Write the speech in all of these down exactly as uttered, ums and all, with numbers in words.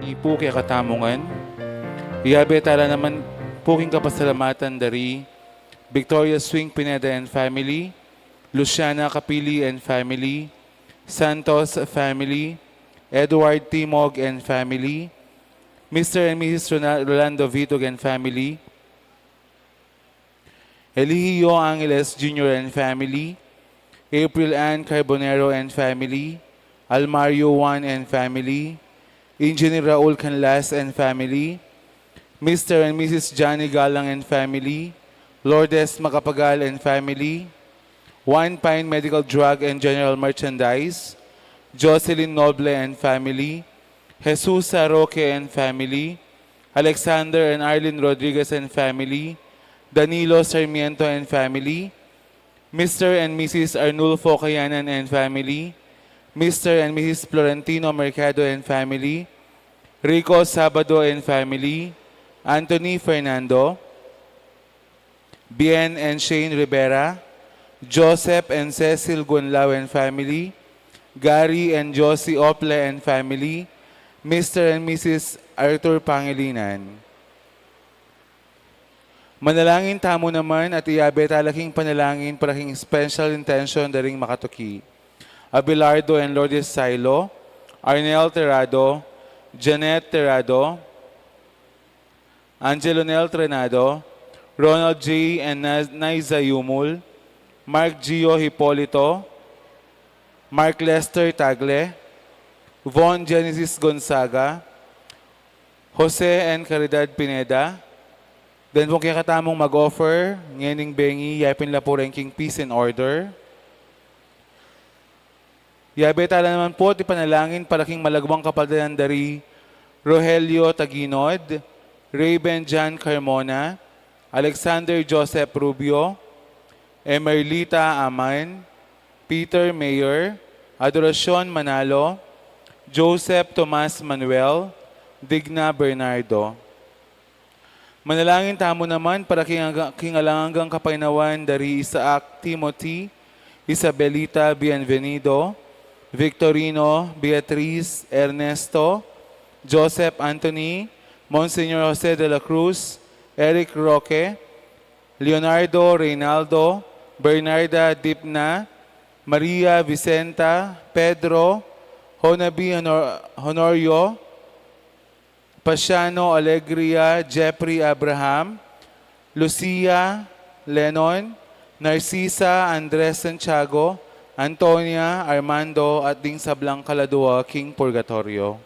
Ipu kekatamu ngan, iyabe tala naman pu king kapasalamatan dari Victoria Swing Pineda and family, Luciana Capili and family, Santos family, Edward Timog and family, Mister and Missus Rona-, Rolando Vitug and family, Eligio Angeles Junior and family, April Ann Carbonero and family, Almario Juan and family, Engineer Raul Canlas and family, Mister and Missus Johnny Galang and family, Lourdes Macapagal and family, One Pine Medical Drug and General Merchandise, Jocelyn Noble and family, Jesusa Roque and family, Alexander and Arlene Rodriguez and family, Danilo Sarmiento and family, Mister and Missus Arnulfo Kayanan and family, Mister and Missus Florentino Mercado and family, Rico Sabado and family, Anthony Fernando, Bien and Shane Rivera, Joseph and Cecil Gunlao and family, Gary and Josie Ople and family, Mister and Missus Arthur Pangilinan. Manalangin tamu naman at iyabe tala king panalangin para king special intention da ring makatuki. Abelardo and Lourdes Sailo, Arnel Terrado, Janet Terrado, Angelo Nel Trenado, Ronald J and Na-, Naiza Yumul, Mark Gio Hipolito, Mark Lester Tagle, Von Genesis Gonzaga, Jose and Caridad Pineda. Then kung kekatamung mag-offer, ngening bengi, yapin la pu reng king peace and order. Yabe tala naman pu iti panalangin para king malagwang kapaldanan dari Rogelio Taginod, Raven John Carmona, Alexander Joseph Rubio, Emerlita Aman, Peter Mayor, Adoracion Manalo, Joseph Tomas Manuel, Digna Bernardo. Manalangin tamu naman para king aga-, king alang anggang kapaynawan dari Isaac Timothy, Isabelita Bienvenido, Victorino, Beatriz, Ernesto, Joseph Anthony, Monsignor Jose de la Cruz, Eric Roque, Leonardo Reynaldo, Bernarda Dipna, Maria Vicenta, Pedro, Honabi Honor-, Honorio, Pasiano Alegria, Jeffrey Abraham, Lucia Lenon, Narcisa Andres Santiago, Antonia Armando, at ding sablang kaladua king purgatoryo.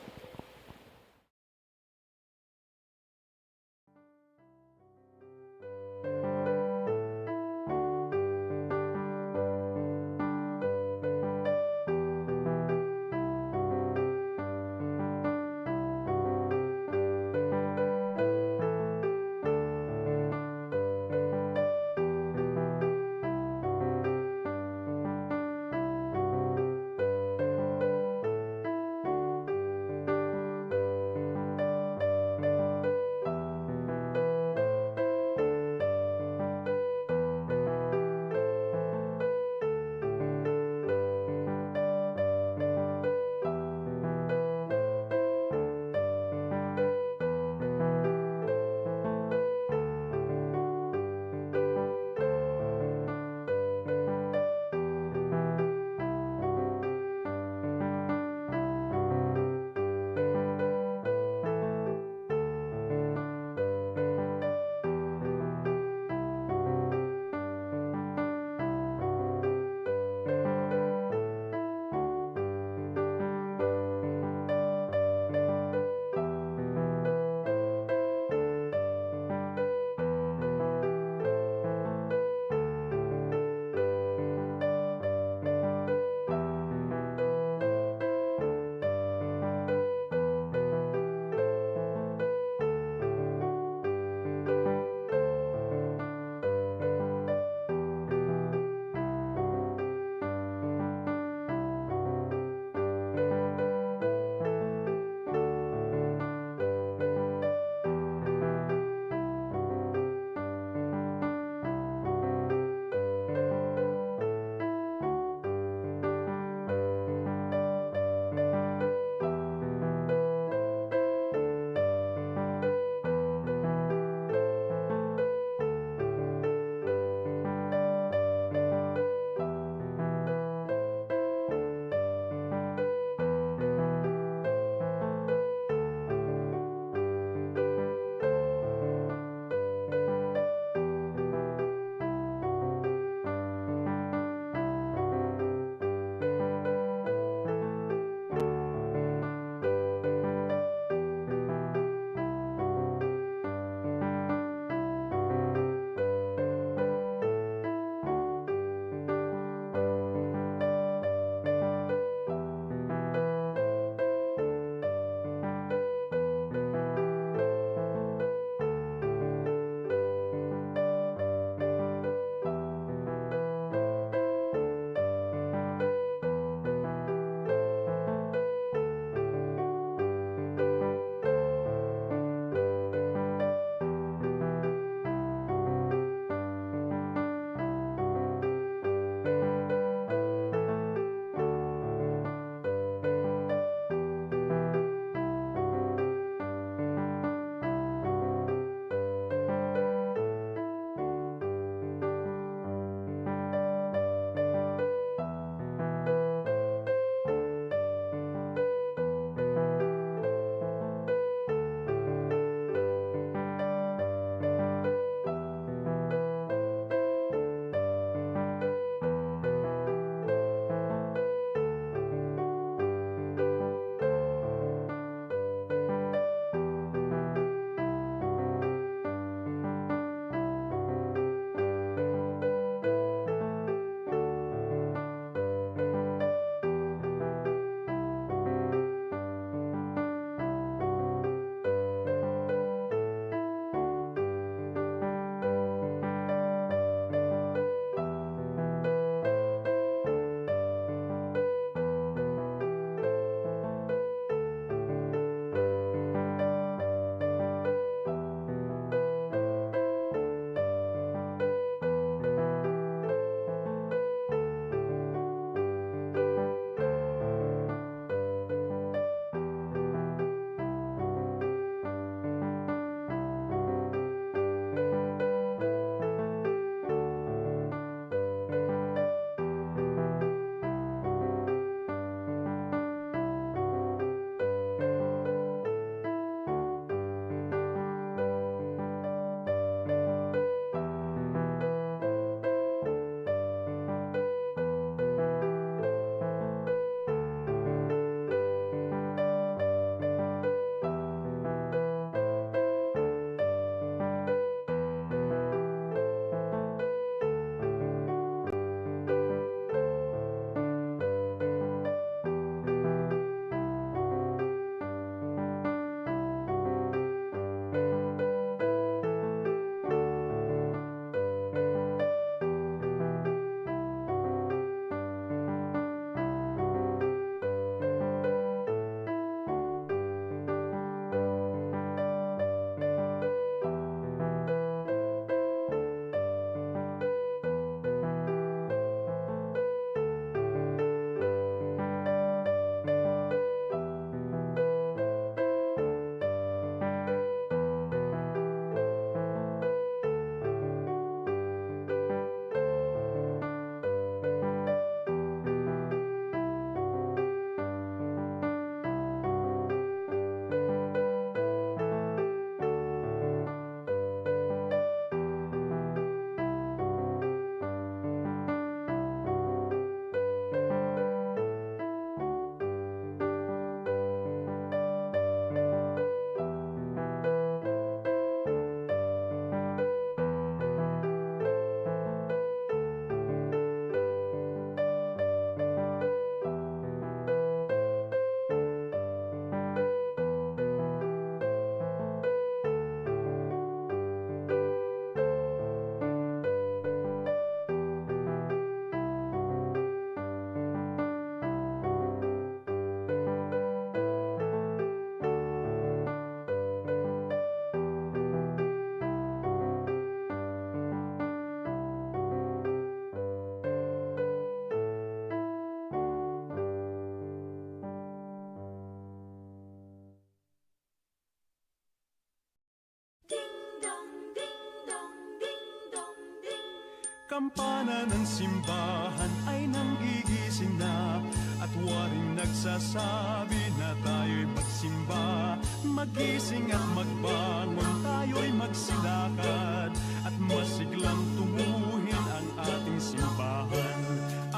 Kampana ng simbahan ay nanggigising na, at waring nagsasabi na tayo'y magsimba. Magising at magbangon, tayo'y magsilakad, at masiglang tunguhin ang ating simbahan.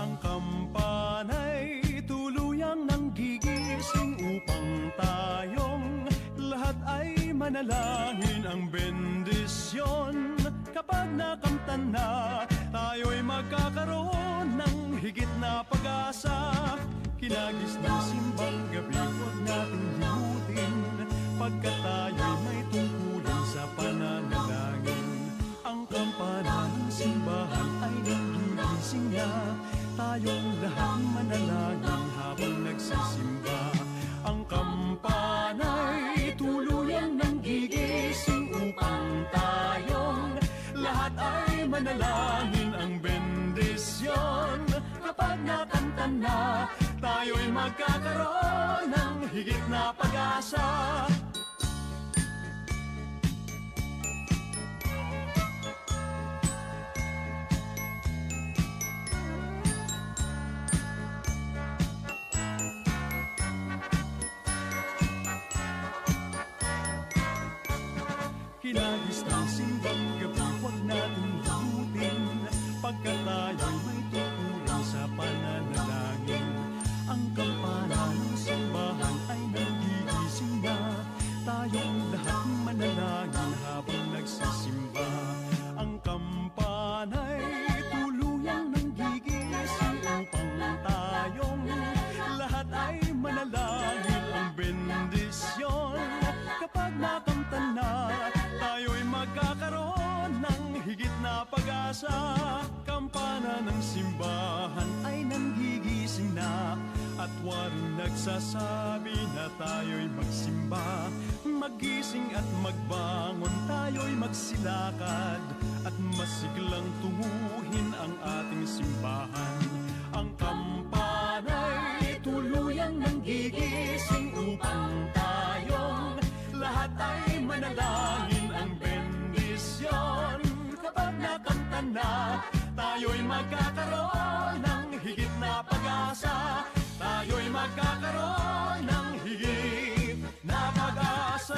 Ang kampana'y tuluyang nanggigising upang tayong lahat ay manalangin. Ang bendisyon kapag nakamtan na, tayo'y magkakaroon ng higit na pag-asa. Kinagis ng simbang gabi, huwag nating limutin, pagkat tayo'y may tungkulin sa pananalangin. Ang kampana ng simbahan ay nanggigising na, tayong lahat manalangin habang nagsisimba. Ang kampana'y tuluyang nanggigising upang tayong lahat ay manalangin. Ang bendisyon kapag nakamtan na, tayo'y magkakaroon ng higit na pag-asa. Kinagis ng simbang gabi, huwag nating limutin, pagkat tayo'y may tungkulin sa pananalangin. Ang kampana ng simbahan ay nanggigising na, tayong lahat manalangin habang nagsisimba. Ang kampana'y tuluyang nanggigising upang tayong lahat ay manalangin. Ang bendisyon kapag nakamtan na, tayo'y magkakaroon ng higit na pag-asa. Kampana ng simbahan ay nanggigising na, at waring nagsasabi na tayo'y magsimba. Magising at magbangon, tayo'y magsilakad, at masiglang tunguhin ang ating simbahan. Ang kampana'y tuluyang nanggigising upang tayong lahat ay manalangin. Ang bendisyon kapag nakamtan na, tayo'y magkakaroon ng higit na pag-asa. Tayo'y magkakaroon ng higit na pag-asa.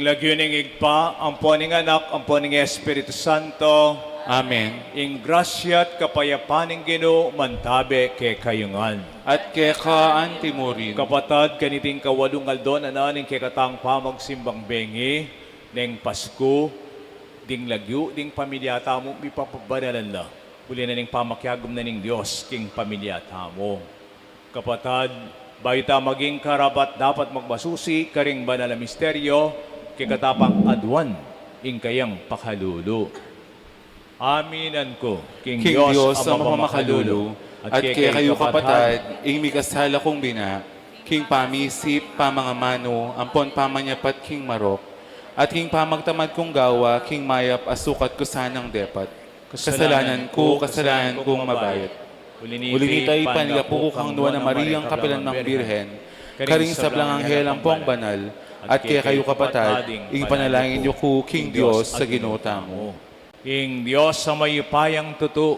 Lagyu ning Ibpa, ampo ning Anak, ampo ning Espiritu Santo. Amen. Ing grasya at kapayapan ning Ginu mantabe kekayu ngan. At keka anti mu rin. Kapatad, kaniting kawalung aldo na ning kekatang pamagsimbang bengi ning Pasku, ding lagyu ding pamilya tamu mipapabanalan la. Uli na ning pamakiagum na ning Dios king pamilya tamu. Kapatad, bayu ta maging karapat-dapat magmasusi karing banal a misteryo, kekatang aduan ing kayang pakalulu. Aminan ku king Dios a mapamakalulu, at kekayu kapatad, ing mikasala kung bina, king pamisip, pamangamanu, ampon pamanyapat king marok, at king pamagtamad kung gawa, king mayap a sukat ku sanang depat. Kasalanan ku, kasalanan kung mabayat. Uli nita, ipanlapu ku kang Nuan a Mariang kapilan mang Birhen, karing sablang anghel ampong banal, at kekayu kapatad, ipanalangin yu ku king Dios a Ginu tamu. Ing Dios a mayupayang tutu,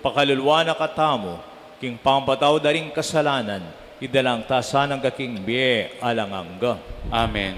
pakaluluan na katamu, king pamapatawad da ring kasalanan, idalang ta sana king bie alang angga. Amen.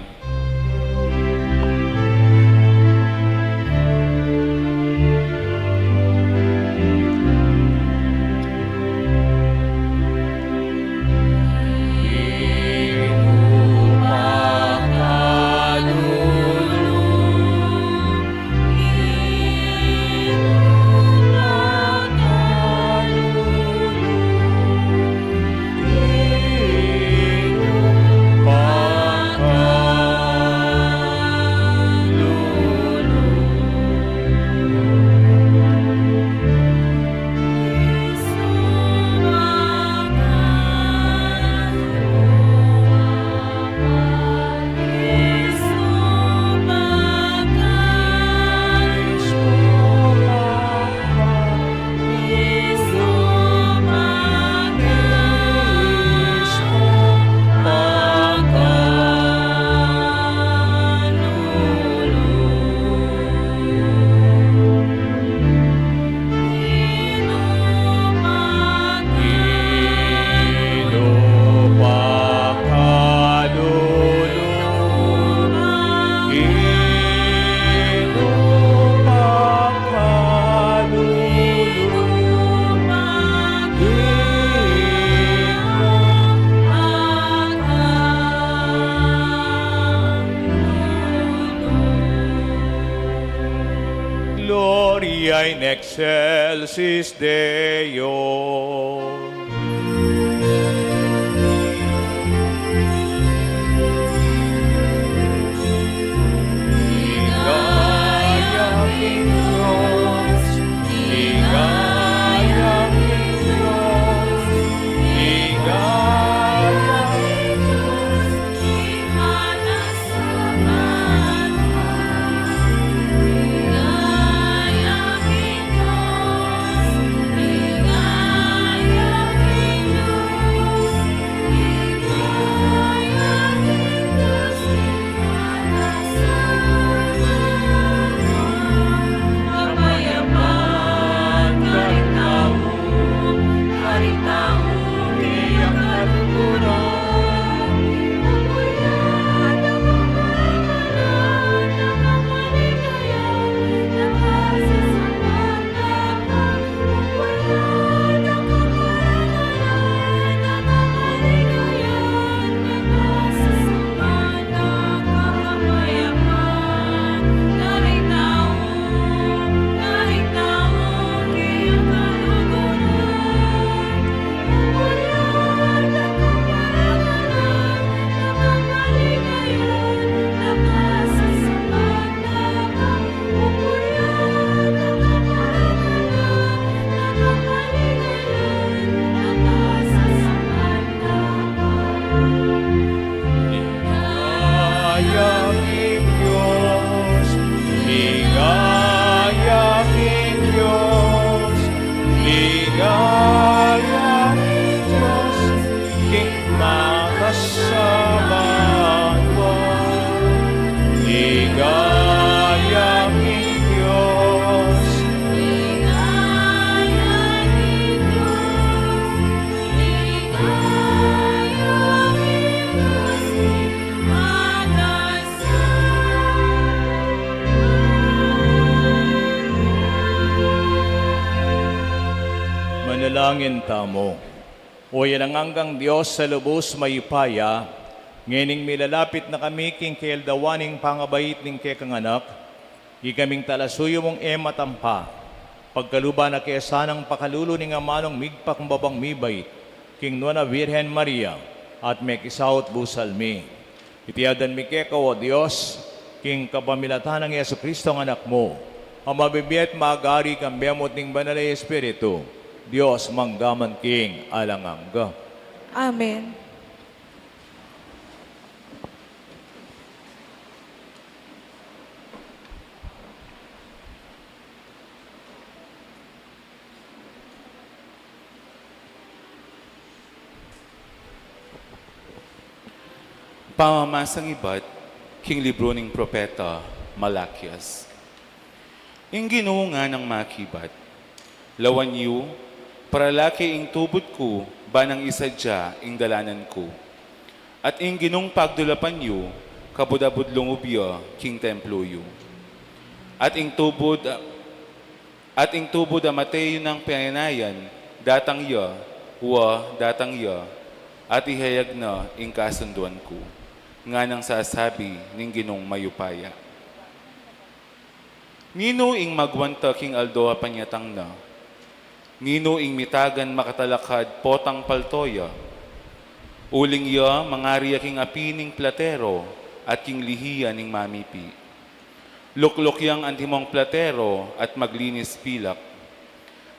Gloria in excelsis Deo. Dalangin tamu. O alang anggang Dios a lubus mayupaya, ngening milalapit na kami king kayaldawan ning pangabait ning kekang Anak, ikaming talasuyu mung ema at ampa, pagkaluban na ke sanang pakalulu ning amanung migpakumbabang mibait king Nuan a Virgen Maria at mekisaut busal mi. Iti aduan mi keka, o Dios, king kapamilatan nang Jesucristo a Anak mu, a mabibie at magari kambe mu at ning Banal a Espiritu, Dios, mangga man king alang angga. Amen. Pamamasang ibat king libru ning propeta Malakias. Ing Ginu nganang makibat, lawan yu, paralake ing tubud ku, ba nang isadia ing dalanan ku. At ing Ginung pagdulapan yu, kabud-abud lungub ya king templu yu. At ing tubud, at ing tubud a mate yu nang payanayan, datang ya, wa, datang ya, at ihayag na ing kasunduan ku, nganang sasabi ning Ginung mayupaya. Ninu ing magwanta king aldo a panyatang na? Ninu ing mitagan makatalakad potang palto ya? Uling ya mangari ya king api ning platero at king lihi ya ning mamipi. Lukluk yang antimong platero at maglinis pilak.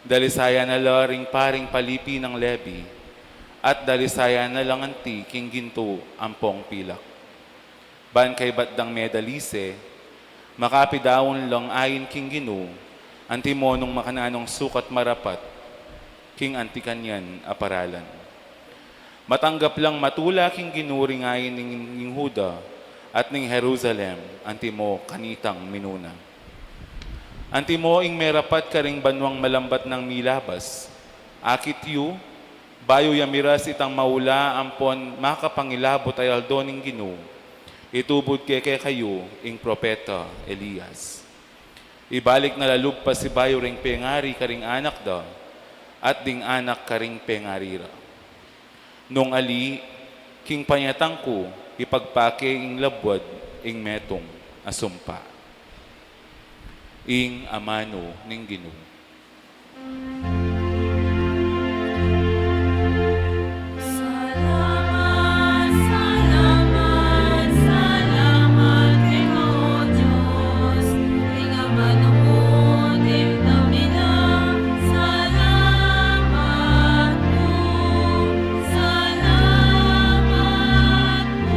Dalisayan na la ring paring palipi nang Lebi, at dalisayan na lang anti king gintu ampong pilak. Ban kaybat dang medalise, makapidaun lang ain king Ginu, antimo nung makananung sukat marapat king anti kanyan a paralan. Matanggap lang matula king Ginu ring ain ning, ning Juda at ning Jerusalem, antimo kanitang minuna. Antimo ing merapat karing banuang malambat nang milabas, akit yu, bayu ya miras itang maula ampon makapangilabut a aldo ning Ginu, itubud ke kekayu ing propeta Elias. Ibalik na la lub pasibayu ring pengari karing anak da, at ding anak karing pengari ra. Nung ali, king panyatang ku, ipagpake ing labwad ing metung a sumpa. Ing amanu ning Ginu. Salamat, salamat, salamat keka, O Dios, ing amanu mu, dimdam mi na. Salamat mu, salamat mu.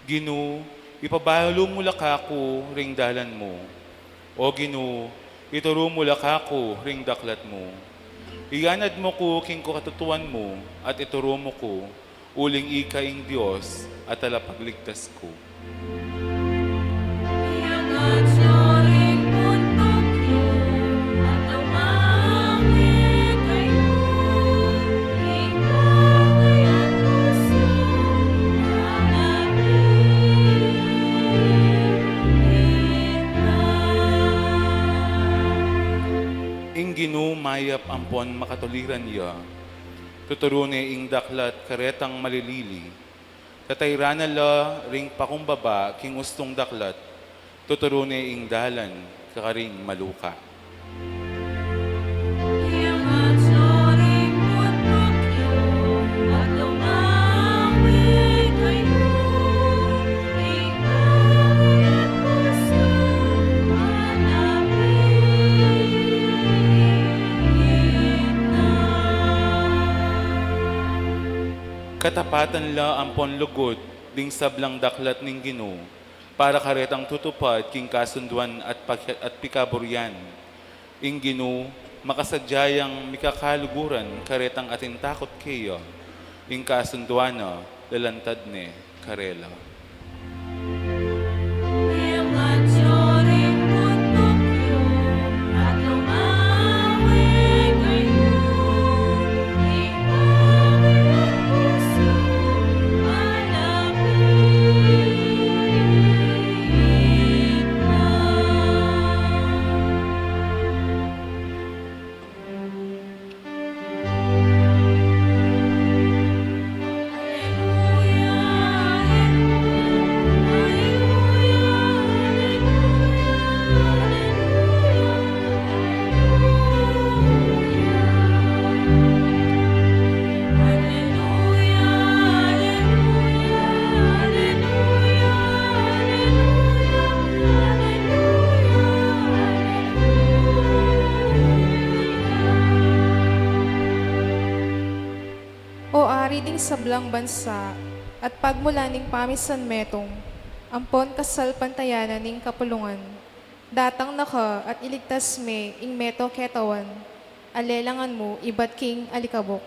Ginu, ipabalu mu la kaku ring dalan mu. O Ginu, ituru mu la kaku ring daklat mu. Iganad mu ku king katutuan mu, at ituru mu ku, uling ika ing Dios at talapagligtas ku. Ing Ginu mayap ampon makatuliran ya. Tuturu ne ing daklat karetang malilili. Tatairan na la ring pakumbaba king ustung daklat. Tuturu ne ing dalan kakaring maluka. Katapatan la ampon lugud ding sablang daklat ning Ginu, para karetang tutupad king kasunduan at paki-, at pikaburian. Ing Ginu, makasadya yang mikakaluguran karetang atin takut keya, ing kasunduan na lalantad ne karela. O Ari ding sablang bansa, at pagmula ning pamisan metung, ampon kasalpantayanan ning kapulungan, datang na ka at iligtas me ing meto ketawan, alelangan mu ibat king alikabuk.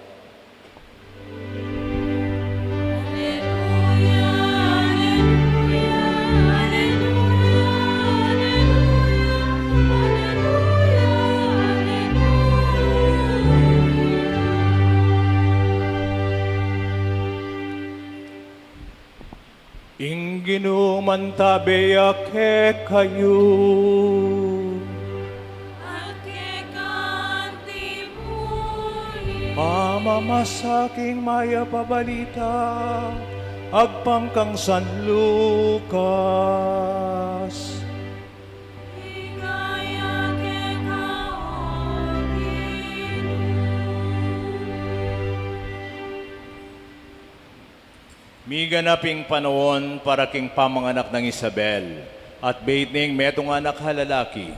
Ing Ginu mantabe ya kekayu. At keka mu rin. Pamamasa king mayap a balita agpang kang San Lucas. Ligaya keka, O Ginu. Miganap ing panaun para king pamanganak nang Isabel, at beit ning metung a anak a lalaki.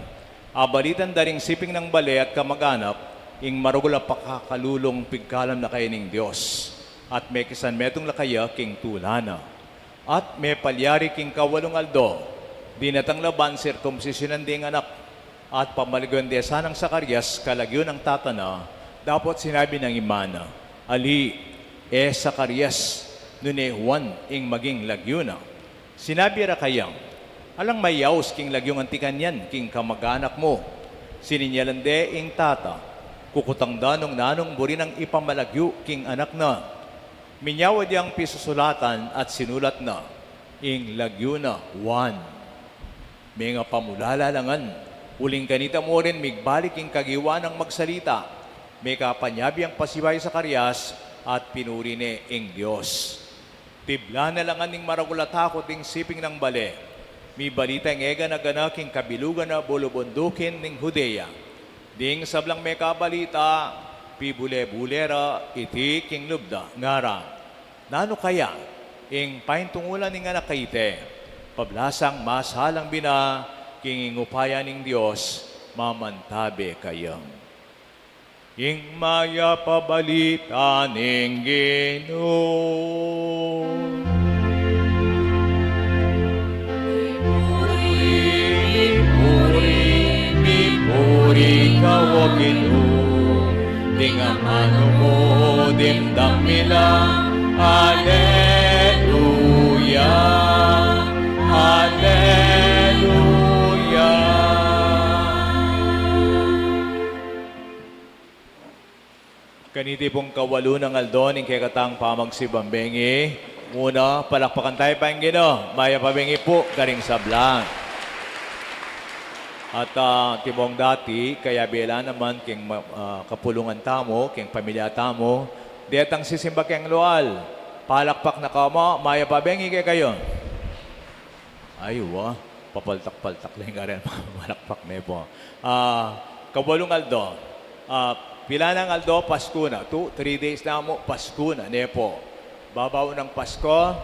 Abalitan da ring siping nang bale at kamaganak, ing maragul a pakakalulung pigkalam na kaya ning Dios, at mekisan metung la kaya king tula na. At mepalyari king kawalung aldo, dinatang la ban sirkumsisyunan ding anak. At pamalagyuan de sanang Zacarias kalagyu nang tata na, dapot sinabi nang ima na, "Ali, e Zacarias, nune Juan ing maging lagyu na." Sinabi ra kayang, "Alang mayaus king lagyung anti kanyan king kamaganak mu." Sininyalan de ing tata, kukutang da nung nanung buri nang ipamalagyu king anak na. Minyawad yang pisusulatan at sinulat na, ing lagyu na Juan. Mengapamulala la ngan, uling kanita mu rin migbalik ing kagiwa nang magsalita. Mekapanyabi yang pasibayu i Zacarias at pinuri ne ing Dios. Tibla na la ngan ning maragul a takut ing siping nang bale. Mibalita ing e gana-gana king kabilugan a bulubundukin ning Judea. Ding sablang mekabalita, pibule-bule ra iti king lub da, ngara, "Nanu kaya ing paintungulan ning anak a iti? Pablasang masalang bina king ing upaya ning Dios, mamantabe kaya." Ing mayap a balita ning Ginu. Mipuri, mipuri, mipuri ka, O Ginu, ding amanu mu dimdam mi la. Aleluya, aleluya. Kaniti pung kawalu nang aldo ning kekatang pamagsimbang bengi. Muna, palakpakan tayu pa ing Ginu. Mayap a bengi pu karing sabla. At, ah, timong dati, kayabe la naman king ma-, ah, kapulungan tamu, king pamilya tamu, detang sisimba keng lual. Palakpak na kamu, mayap a bengi kekayu. Ay, wa. Papaltak-paltak la ing aral, malakpak ne pu. Ah, kawalung aldo. Ah, pila nang aldo, Pasku na. Two, three days na mu, Pasku na, ne pu. Babayu nang Pasku,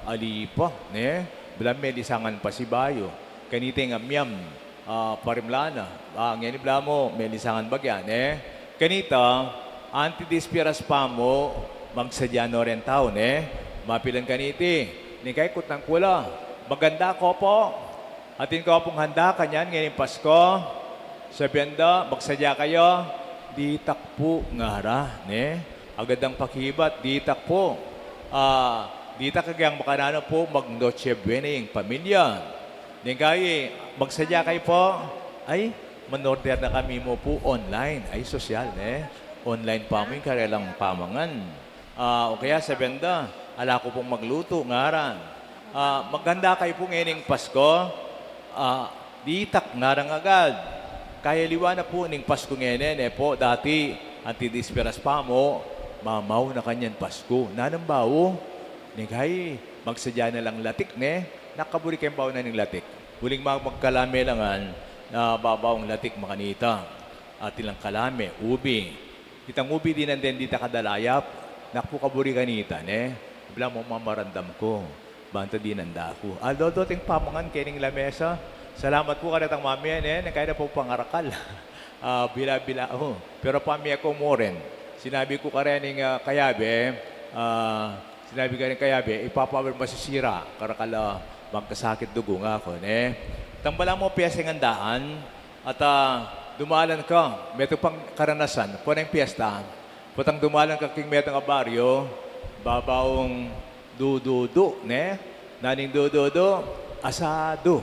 ali pa, ne? Balamu melisangan pasibayu. Kanita ing amyam, ah, parimla na. Ah, ngeni balamu melisangan bagya, ne? Kanita, anti dispiras pa mu, Magsadya no ring tau, ne? Mapilan kaniti. Neng kai kutnan ku la, maganda ko pu. Atin ko pung handa kanyan ngening Pasko. Sabian da, magsadya kayu. Ditak pu ngara, ne? Agad dang pakibat, ditak pu. Ah, ditak agyang makananu pu, mag-Noche Buena ing pamilya. Neng kai, magsadya kayu pu. Ay, manorder na kami mu pu online. Ay, sosyal, ne? Online pa mu ing karelang pamangan. Ah, o kaya sabian da, ala ku pung maglutu, ngara. Ah, maghanda kayu pu ngening Pasko. Ah, ditak, ngarang agad. Kaya liwa na pu ning Pasko ngeni, ne pu, dati, anti disperas pa mu, mamaw na kanyan Pasko. Nanung bau, neng kai, magsadya na lang latik, ne? Nakaburi keng bau na ning latik. Uling mag-, magkalame la ngan, ah, babaung latik makanita. Atin lang kalame, ubi. Itang ubi dinan deng ditak a dalayap, naku pu, kaburi kanita, ne? Balamu mamarandam ku, banta dinan da ku. Aldo, doting pamangan kening lamesa. Salamat pu karetang mami, ne? Neng kai da pu pangarakal. Ah, bila-bila, o. Pero pamie ku mu rin. Sinabi ku karening, ah, kayabe, ah, sinabi karening kayabe, ipapawir masisira, karakal, ah, magkasakit dugu, ngaku, ne? Itang balamu piesta ing andaan, at, ah, dumalan ka, metung pang karanasan, kuna ing piesta, potang dumalan ka king metung a baryo, babaung dududu, ne? Nanu ing dududu? Asado,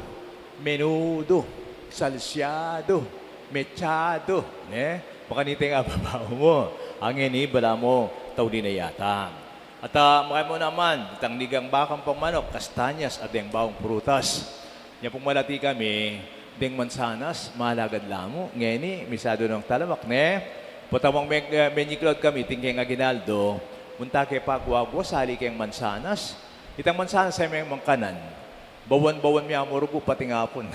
menudo, salsyado, mechado, ne? Makanita ing ababau mu. Ngeni, balamu, tauli na yata. At, ah, makanyan mu naman, itang nigang bakang pamanok, kastanyas, at deng baung prutas. Nya pung malati kami, deng mansanas, malagad la mu. Ngeni, misadu nang talamak, ne? Potang me-, eh, menyiklaud kami, atin keng aguinaldo, munta ke pa guagua, sali keng mansanas. Itang mansanas ay memang kanan. Bawan-bawan mi mu rugu pati ngapun.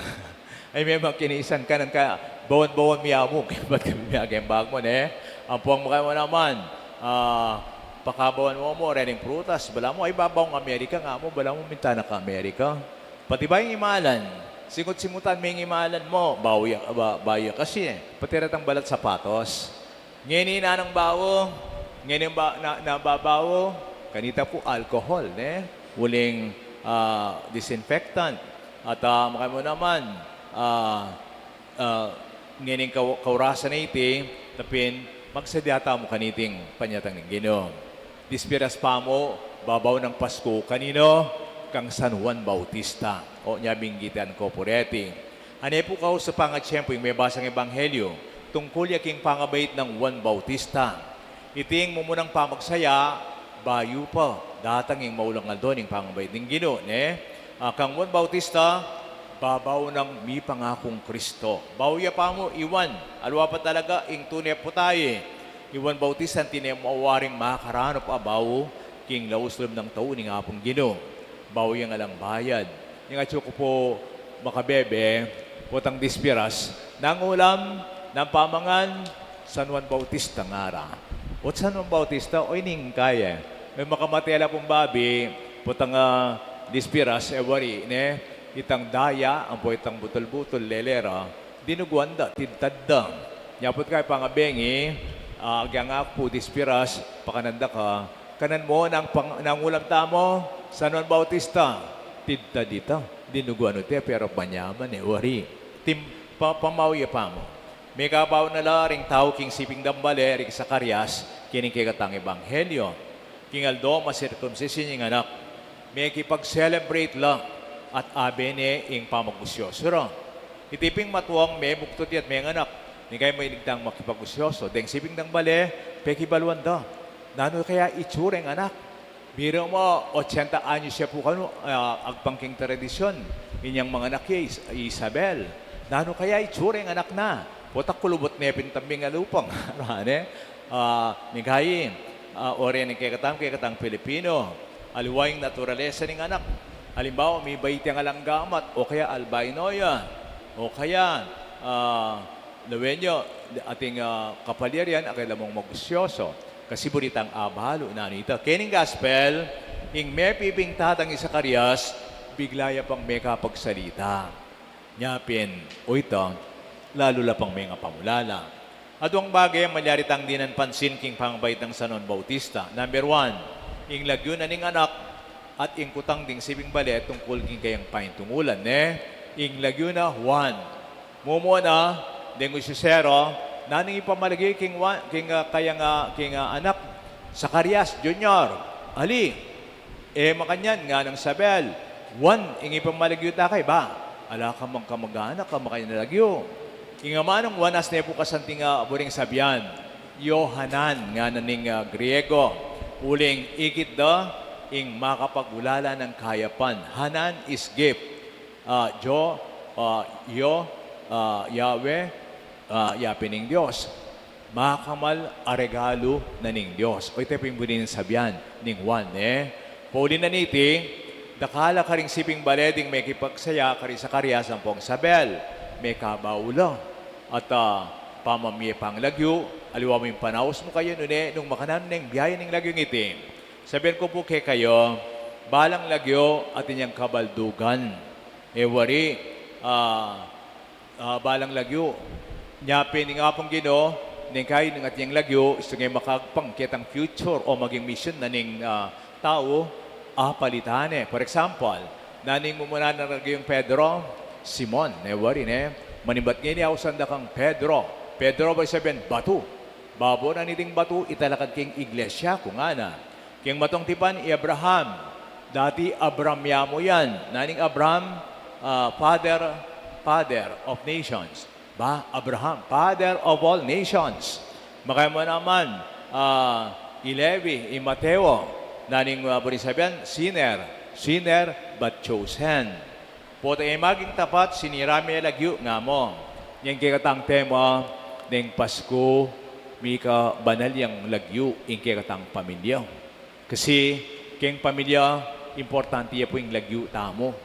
Ay memang kinisan kanan ka, bawan-bawan mi mu, kaybat kami mi keng bag mu, ne? Ampong makanyan mu naman, ah, pakabawan mu mu rening prutas, balamu, ay, babaung Amerika, ngamu, balamu, minta na ka Amerika. Pati ba ing imalan? Singut-singutan me ing imalan mu, bayu ya, ba-, bayu ya kasi, e. Pati retang balat sapatos. Ngeni nanung bau, ngeni ba, na, na babau, kanita pu alcohol, ne? Uling, ah, disinfectant. At, ah, makanyan mu naman, ah, ah, ngening kau-, kaurasan a iti, tapin, magsadya tamu kaniting panyatang ning Ginu. Dispiras pa mu, babau nang Pasku, kaninu? Kang San Juan Bautista. O, nya binggitan ku pu reti. Ane pu kausa pang atiempu ing mebasang ebanghelyu, tungkul ya king pangabait nang Juan Bautista. Iti ing mumunang pamagsaya, bayu pa datang ing maulang aldo ning pangabait ning Ginu, ne? Ah, kang Juan Bautista, babau nang mipangakung Kristo. Bau ya pa mu i Juan, aliwa pa talaga ing tune putay. I Juan Bautista anti ne mu waring makaranup a bau king laus lub nang tau ning Apung Ginu. Bau yang alang bayad. Ing atyu ku pu makabebe, potang dispiras, nang ulam, nang pamangan, San Juan Bautista ngara. Ot San Juan Bautista, o, ining kaya. May makamate la pung babi, potang, ah, dispiras, e wari, ne? Itang daya, ampo itang butul-butul, lele ra, dinuguan da, tidtad da. Nya put kaya pangabengi, ah, agyang aku pu dispiras, pakanan da ka, kanan mu nang pang-, nang ulam tamu, San Juan Bautista, tidtad ita, dinuguan ita, pero manyaman, e wari. Tim-, pa-, pamau ya pa mu. Mekabau na la ring tau king siping dambale, ring Zacarias, kening kekatang ebanghelyu. King aldo masirkumsisin ing anak, mekipag-celebrate la, at abe ne ing pamagusyosu ra. Iti ping matuang mebuktud ya at menganak, neng kai makinig dang makipagusyosu, deng siping dambale, pekibaluan da. Nanu kaya itsura ing anak? Biru mu, ochenta anyos ya pu kanu, ah, agpang king tradisyun, inyang manganak ya, Is-, Isabel. Nanu kaya itsura ing anak na? Pota kulubut ne pin tambing a lupang. Rane, ah, neng kai, ah, o reni kekatang, kekatang Pilipino. Aliwa ing naturalesa ning anak. Alimbawa, mibait yang alang gamat, o kaya albino ya, o kaya, ah, lawen yu, ating, ah, kapalyarian, akit la mung magusyosu. Kasi buri tang abalu, nanu ita. Kening gospel, ing mepibing tatang i Zacarias, bigla ya pang mekapagsalita. Nya pin, o ita, lalu la pang mengapamulala. Aduang bage a malyari tang dinan pansin king pambabaitang San Juan Bautista. Number one, ing lagyu na ning anak at ing kutang ding siping bale tungkul king kayang paintungulan, ne? Ing lagyu na, Juan. Mumuna, deng usisero, nanu ing ipamalagyu king Juan, king, ah, kayang, ah, king, ah, anak, Zacarias Junior. Ali, E makanyan, ngana nang Isabel, Juan ing ipamalagyu ta keka, ba? Ala ka mang kamag-anak a makanyan a lagyu. Ing ama nang Juan, as ne pu kasanting a buring sabian, Yohanan, ngana ning, ah, Griego. Uling ikit da ing makapagulala nang kayapan. Hanan is gift. Ah, Yo, ah, Yo, ah, Yahweh, ah, yapin ning Dios. Makamal a regalu na ning Dios. O ita pu ing buri nang sabian ning Juan, e? Pauli na niti, dakal a karing siping bale ding mekipagsaya kari Zacarias ampong Isabel, mekabau la. At, ah, pamamie pang lagyu, aliwa mu ing panaus mu kaya nune, nung makananu ne ing biyaya ning lagyung iti. Sabian ku pu kekayu, balang lagyu atin yang kabaldugan. E wari, ah, ah, balang lagyu. Nya pin ing Apung Ginu, nung kaya nung atin yang lagyu, istung e makagpang ketang future o maging mission na ning, ah, tau, apalitan ne. For example, nanu ing mumuna nang lagyung Pedro? Simon, ne wari ne. Manimbat ngeni, ausan da kang Pedro. Pedro, buri sabian, batu. Babu na niting batu, italakad king iglesia ku, ngana. King matung tipan, i Abraham. Dati Abram ya mu yan. Nanu ing Abram? Ah, father, father of nations. Ba, Abraham, father of all nations. Makaya mu naman, ah, i Levi, i Mateo. Nanu ing, ah, buri sabian? Sinner. Sinner, but chosen. Potang e maging tapat, sinira me lagyu, nga mu. Ing kekatang tema ning Pasku, mika banal yang lagyu ing kekatang pamilya. Kasi, keng pamilya, importante ya pu ing lagyu tamu.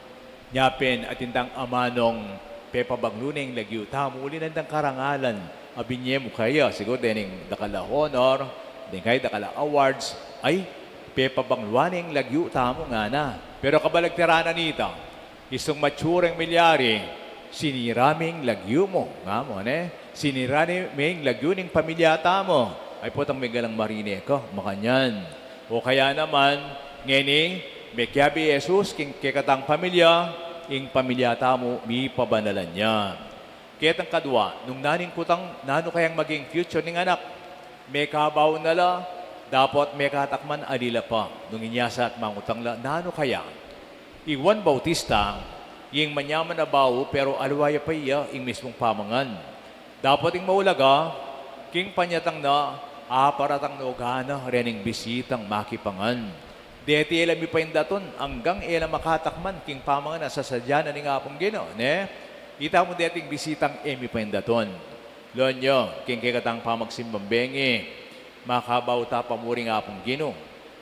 Nya pin, atin tang amanung pepabanglu ne ing lagyu tamu, uli na ning karangalan a binie mu kaya, siguru dening dakal a honor, deng kaya dakal a awards, ay, pepabangluan ne ing lagyu tamu, ngana. Pero kabaliktaran na nita, istung mature ing milyari, sinira me ing lagyu mu, nga mu, ne? Sinira ne me ing lagyu ning pamilya tamu. Ay, potang megalang marine ka, makanyan. O kaya naman, ngeni, mekiabe i Jesus king kekatang pamilya, ing pamilya tamu, mipabanalan ya. Ketang kadua, nung nanu ing kutang, nanu kayang maging future ning anak? Mekabau na la, dapot mekatakman ali la pa. Nung inya sa at mangutang la, nanu kaya? I Juan Bautista, ing manyaman a bau, pero aliwa ya pa iya ing mismung pamangan. Dapot ing maulaga, king panyatang na, aparatang na ugana, rening bisitang makipangan. Deti e la mipaindatun, anggang e la makatakman, king pamangan a sasadya na ning Apung Ginu, ne? Ita mu deting bisitang e mipaindatun. Lonyo, king kekatang pamagsimbang bengi, makabau ta pa mu ring Apung Ginu.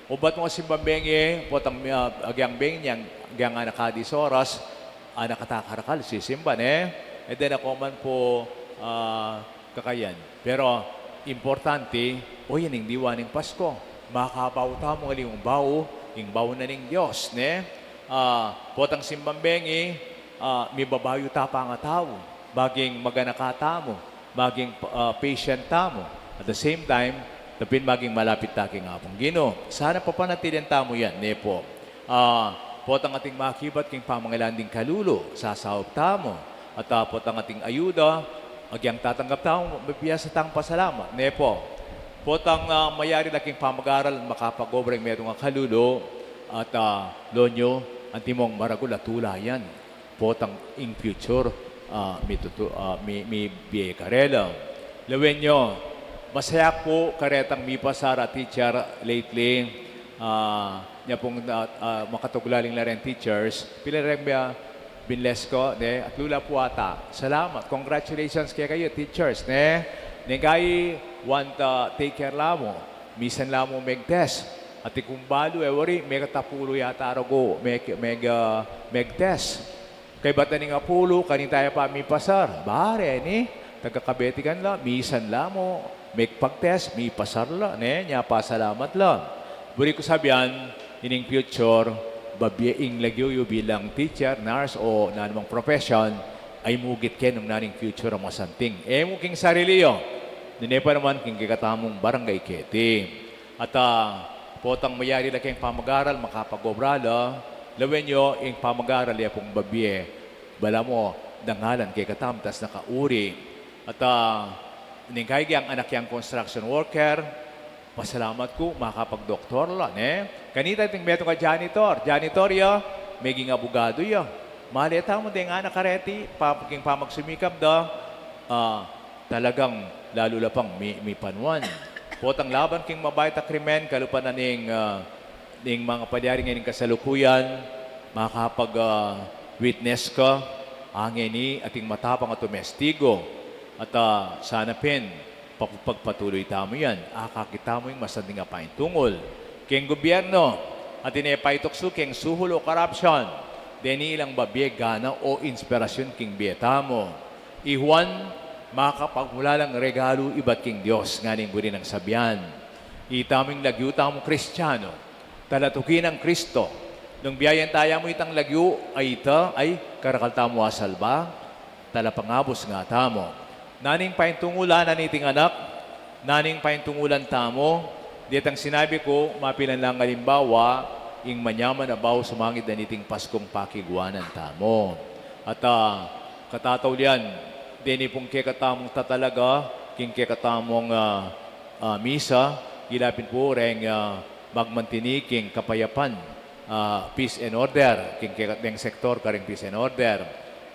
Ubat mu simbang bengi, potang, ah, agyang bengi, agyang anak a dis oras, anak a takarakal, sisimba, ne? E de na ko man pu, ah, kakayan. Pero, importante, o yan ing diwa ning Pasko. Makabau tamu uli ing bau, ing bau na ning Dios, ne? Ah, potang simbang bengi, ah, mibabayu ta pangatau, maging maganaka tamu, maging, ah, patient tamu. At the same time, tapin maging malapit ta king Apung Ginu. Sana papanatilian tamu yan, ne pu? Ah, potang ating makibat king pamangailangan ding kalulu, sasaup tamu. At, ah, potang ating ayuda, agyang tatanggap tamu, mabiasa tang pasalamat, ne pu? Potang, ah, mayari la king pamag-aral, makapag-obra ing metung a kalulu, at, ah, lonyo, antimong maragul a tula yan. Potang ing future, ah, mitutu-, ah, mi-, mibie karela. Lawen yu, masaya ku pu karetang mipasar a teacher lately, ah, nya pung, ah, ah, makatuglaling la reng teachers, pila reng bia-, binles ku, ne? Atlu la pu ata. Salamat, congratulations kekayu, teachers, ne? Neng kayi want, ah, take care la mu, misan la mu meg-test. At ing kung balu, e wari, mekatapulu yata rugu, meg-, meg-, ah, meg-test. Kaybat na ning apulu, kanita ya pa mipasar. Ba reni, taga-Kabetigan la, misan la mu megpag-test, mipasar la, ne? Nya pasalamat la. Buri ku sabian, ining future, babie ing lagyu yu bilang teacher, nurse, o nanumang profession, ay mugit ke nung nanu ing future a masanting. E mu king sarili yu, Nune pa naman king kekatamung barangay keti. At, ah, potang mayari la keng pamagaral, makapag-obra la, lawen yu ing pamagaral ya pung babie, balamu dangalan kekatamu tas nakauri. At, ah, ning kaygyang anak yang construction worker, pasalamat ku, makapagdoktor la, ne? Kanita ding metung a janitor, janitor ya, meging abogado ya. Malita mu ding anak kareti, pa-, king pamagsumikap da, ah, talagang lalu la pang mi-, mipanuan. Potang laban king mabait a krimen, kalupa na ning, ah, ning mga palyari ngeni ning kasalukuyan, makapag, ah, witness ka, ngeni ating matapang a tumestigo. At, ah, sana pin, pag-, pagpatuloy tamu yan, akakit tamu ing masanting a paintungul. Keng gobyerno, atin e paituksu keng suhul o korapsyon, deni ilang babie gana o inspirasyun king bie tamu. I Juan, makapagmulalang regalu ibat king Dios, ngeni buri nang sabian. Ita mu ing lagyu tamu Kristiano, talatuki nang Kristo. Nung biayan taya mu itang lagyu, ay ita, ay karakal tamu a salba, talapangabus nga tamu. Naning paintungulan na niting anak, naning paintungulan tamu, detang sinabi ku, mapilan lang alimbawa, ing manyaman a bau sumangid na niting Paskung pakiguanan tamu. At, ah, katataulian, deni pung kekatamung tatalaga, king kekatamung, ah, ah, misa, ila pin pu reng, ah, magmantini king kapayapan, ah, peace and order, king kekateng sektor karing peace and order.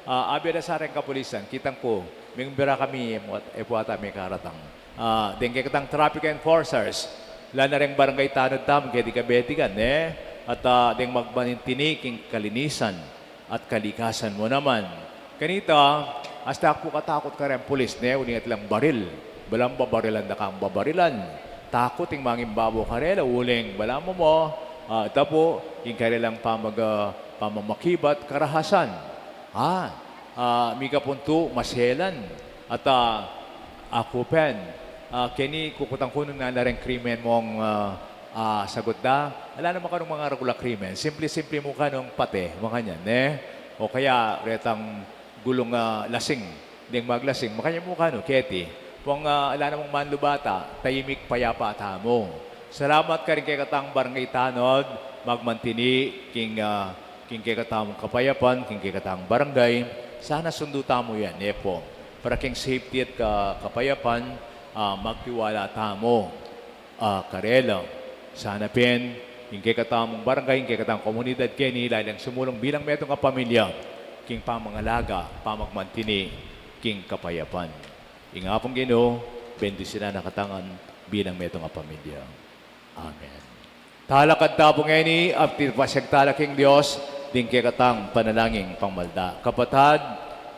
Ah, abia da sa reng kapulisan, kitang ku, ming bira kami, e pu ata mikaratang. Ah, deng kekatang traffic enforcers, la na reng barangay tanod tamu, keti kabetikan, ne? At, ah, deng magmantini king kalinisan at kalikasan mu naman. Kanita, asta ku katakut kareng pulis, ne, uling atin lang baril. Balamu babarilan da kang babarilan. Takut ing mangimbabaw karela, uling balamu mu, ah, ita pu, ing karelang pamag-, ah, pamamakibat, karahasan. Ah, ah, mikapuntu, maselan. At, ah, aku pin, ah, keni kukutang ku nung nanu la reng krimen mung, ah, ah, sagut da, ala naman kanung mangarakul a krimen, simple-simple mu kanung pate, makanyan, ne? O kaya, retang gulung, ah, lasing, deng maglasing, makanyan mu kanu, keti. Pung, ah, ala namang manlubata, taimik payapa tamu. Salamat karing kekatang barangay tanod, magmantini, king, ah, king kekatamung kapayapan, king kekatang barangay, sana sundu tamu yan, e pu. Para king safety at ka-, kapayapan, ah, magtiwala tamu, ah, karela. Sana pin, king kekatamung barangay, king kekatang komunidad, keni la ilang sumulung bilang metung a pamilya, king pamangalaga, pamagmantini, king kapayapan. Ing Apung Ginu, bendisyonan na katamu ngan bilang metung a pamilya. Amen. Talakad ta pu ngeni, at ipasiag tala king Dios, ding kekatang panalangin pangmalda. Kapatad,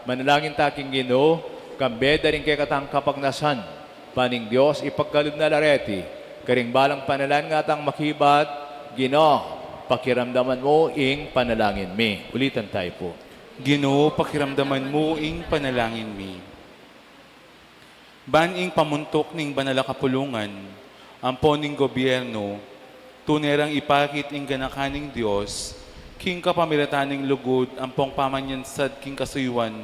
manalangin ta king Ginu, kambe da ring kekatang kapagnasan, ban ing Dios ipagkalub na la reti, karing balang panalangin ngatang makibat, Ginu, pakiramdaman mu ing panalangin mi. Ulitan tayu pu. Ginu, pakiramdaman mu ing panalangin mi. Ban ing pamuntuk ning banal a kapulungan, ampon ning gobyernu, tune rang ipakit ing ganakan ning Dios, king kapamilatan ning lugud ampong pamanyansad king kasuyuan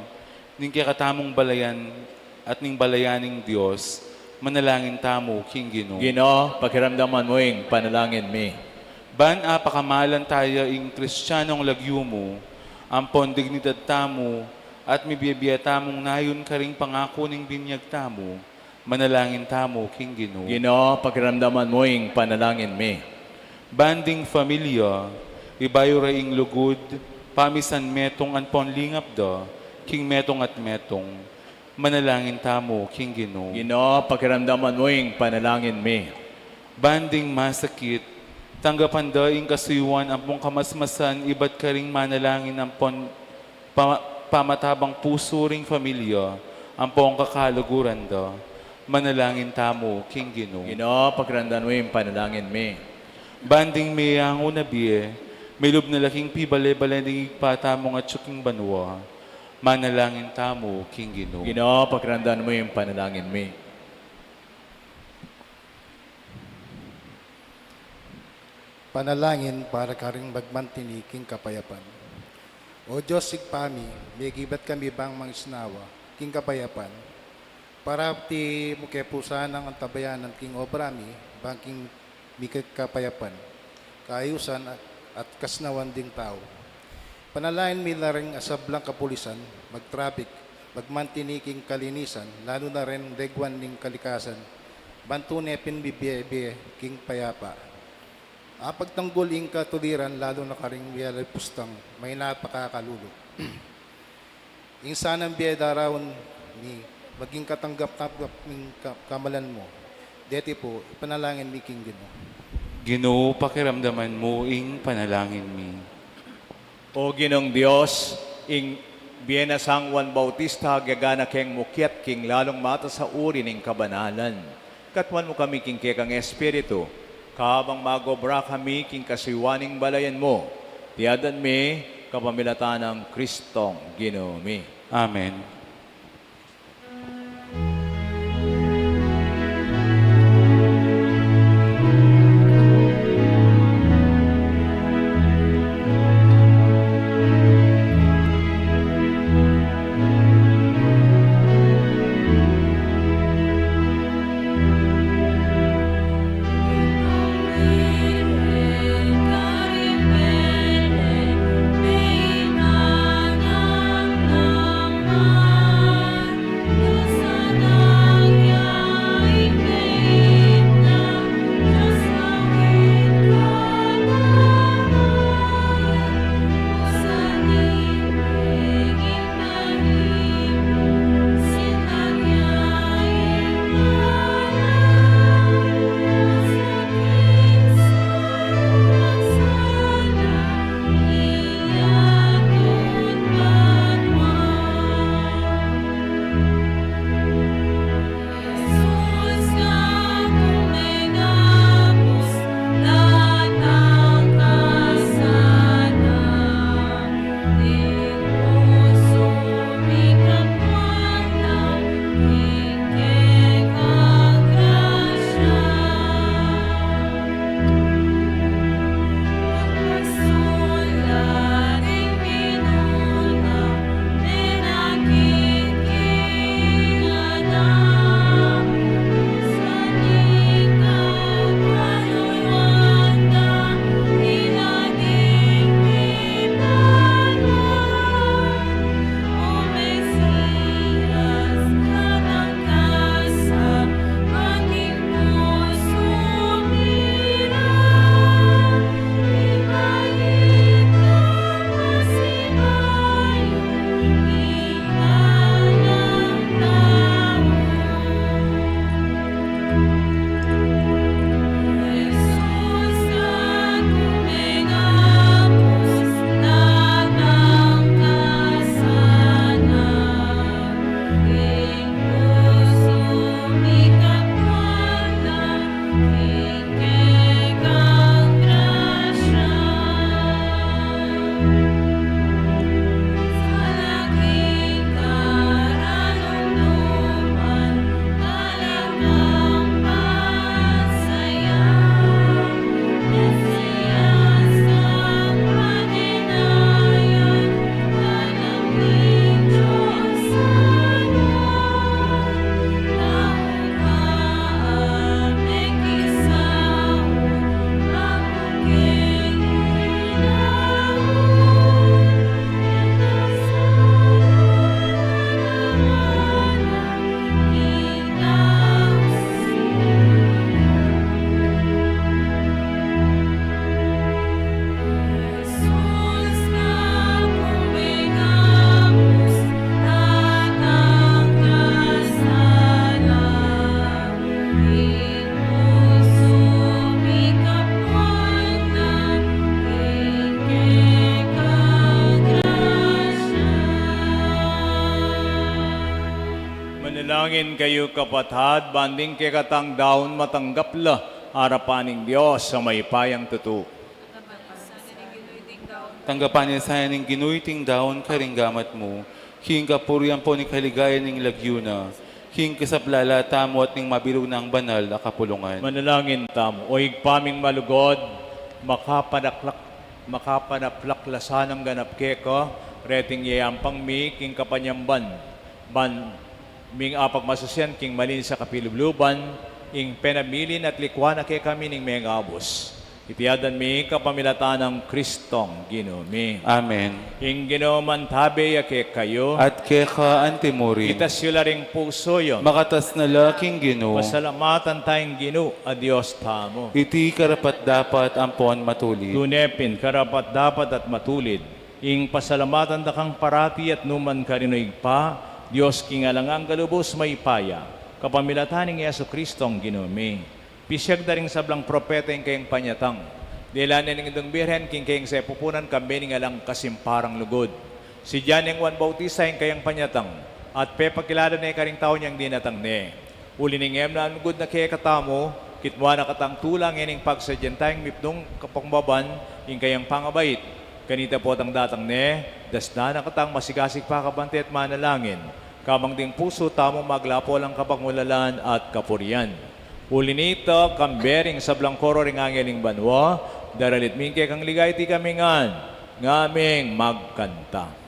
ning kekatamung balayan at ning balayan ning Dios, manalangin tamu king Ginu. Ginu, pakiramdaman mu ing panalangin mi. Ban apakamalan taya ing Kristianong lagyu mu, ampon dignidad tamu, at mibie-bie tamung nayun karing pangaku ning binyag tamu, manalangin tamu king Ginu. Ginu, pakiramdaman mu ing panalangin mi. Ban ding familia, ibayu ra ing lugud, pamisan metung ampon lingap da, king metung at metung, manalangin tamu king Ginu. Ginu, pakiramdaman mu ing panalangin mi. Ban ding masakit, tanggapan da ing kasuyuan ampong kamasmasan ibat karing manalangin ampon pa-, pamatabang pusu ring familia ampong kakaluguran da, manalangin tamu king Ginu. Ginu, pakiramdaman mu ing panalangin mi. Ban ding meyangu na bie, milub na la king pibale-bale ning Ibpa tamung atsu king banua, manalangin tamu king Ginu. Ginu, pakiramdaman mu ing panalangin mi. Panalangin para karing magmantini king kapayapan. O Dios, Ibpa mi, megibat kami bang mangisnawa king kapayapan, Para ti mu ke pu sanang antabayanan king obra mi, bang king mika kapayapan, kaayusan at, at kasnawan ding tau. Panalangin mi la ring sablang kapulisan, mag-traffic, magmantini king kalinisan, lalu na ring leguan ning kalikasan, ban tune pin bibie-bie king payapa. Apagtanggul ing katuliran, lalu na karing mialay pustang, may napakakalulu. Ing sanang bie daraun mi, maging katanggap-tanggap ing ka-, kamalan mu. Deti pu, ipanalangin mi king Ginu. Ginu, pakiramdaman mu ing panalangin mi. O Ginung Dios, ing bie na San Juan Bautista, agyaga na keng mukiat king lalung matas a uri ning kabanalan. Katuan mu kami king kekang Espiritu, kabang mag-obra kami king kasuyuan ning balayan mu. Iti adwan mi kapamilatan nang Kristong Ginu mi. Amen. Manalangin kayu, kapatad, ban ding kekatang daun matanggap la arapan ning Dios a mayupayang tutu. Tanggapan na sana ning Ginu iting daun karing gamat mu, king kapurian ampon ning kaligayan ning lagyu na, king kasaplalan tamu at ning mabilug nang banal a kapulungan. Manalangin tamu. O Ibpa ming malugud, makapanaplak, makapanaplak la sanang ganap keka reting yayampang mi king kapanyamban, ban Ming apagmasusian king malinis a kapilubluban, ing penamilin at likuan na kekami ning megabus. Iti adwan mi kapamilatan nang Kristong Ginu mi. Amen. Ing Ginu mantabe ya kekayu. At keka antimurin. Itas yu la ring pusu yu. Makatas na la king Ginu. Pasalamatan taya ing Ginu a Dios tamu. Iti karapat-dapat ampon matulid. Tune pin karapat-dapat at matulid ing pasalamatan da kang parati at nukarin man, o Ibpa, Dios king alang angga lubus mayupaya, kapamilatan nang Jesucristong Ginu mi. Pisiag da ring sablang propeta ing kayang panyatang. Dinan ne ning Indung Birhen king kayang sepupunan kambe ning alang kasimparang lugud. Sindian neng Juan Bautista ing kayang panyatang, at pepakilala ne karing tau ing dinatang ne. Uli ning e na lugud na kekatamu, kitmuan na katang tula ngening pagsadyan tang mipnung kapambaban ing kayang pangabait. Kanita potang datang ne, dasnan na katang masigasig pakabante at manalangin, kabang ding pusu tamu maglapo lang kapagmulalan at kapurian. Uli nita, kambe ring sablang koro ring angel ning banua, daralit mi ing kekang ligaya, iti kami ngan ngaming magkanta.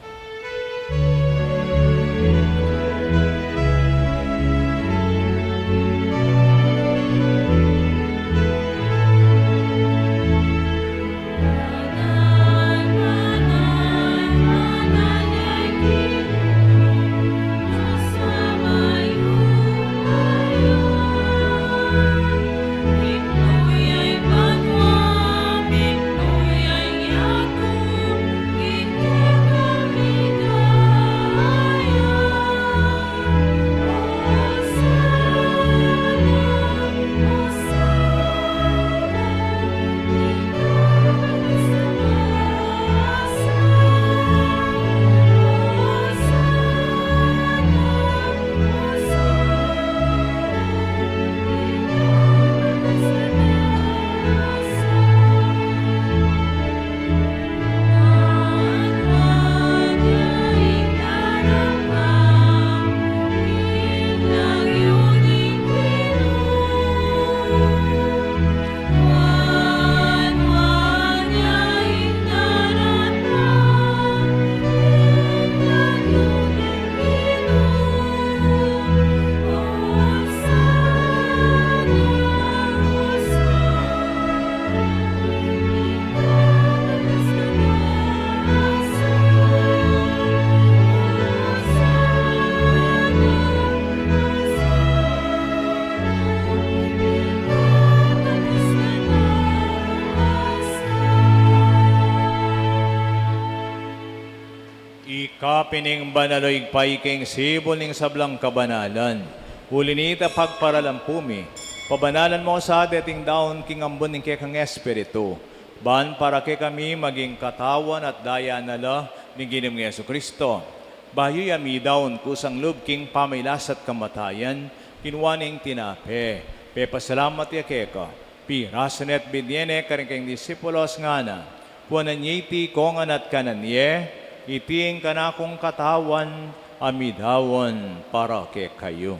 Ika pin ing banal, o Ibpa, ika ing sibul ning sablang kabanalan. Uli nita, pagparalan pu mi, pabanalan mu sa deting daun king ambun ning kekang Espiritu, ban para kekami maging katawan at daya na la ning Ginu ming Jesucristo. Bayu ya midaun kusang lub king pamailas at kamatayan, kinua ne ing tinape, pepasalamat ya keka, pirasu ne at binie ne karing kayang disipulus, ngana: Kuanan ye iti kongan at kanan ye, iti ing kanakung katawan a midaun para kekayu.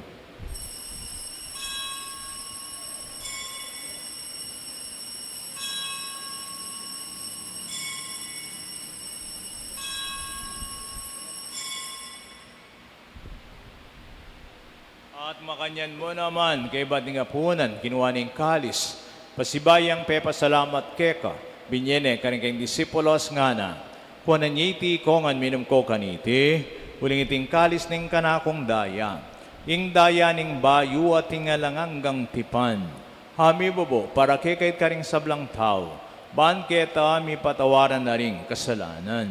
At makanyan mu naman, kaybat ning apunan, kinua ne ing kalis, pasibayu yang pepasalamat keka, binie ne karing kayang disipulus, ngana: Kuanan ye iti kongan, minum ko kaniti, uling iti ing kalis ning kanakung daya, ing daya ning bayu at ing alang anggang tipan, a mibubu para keka at karing sablang tau, ban keta mipatawaran na ring kasalanan.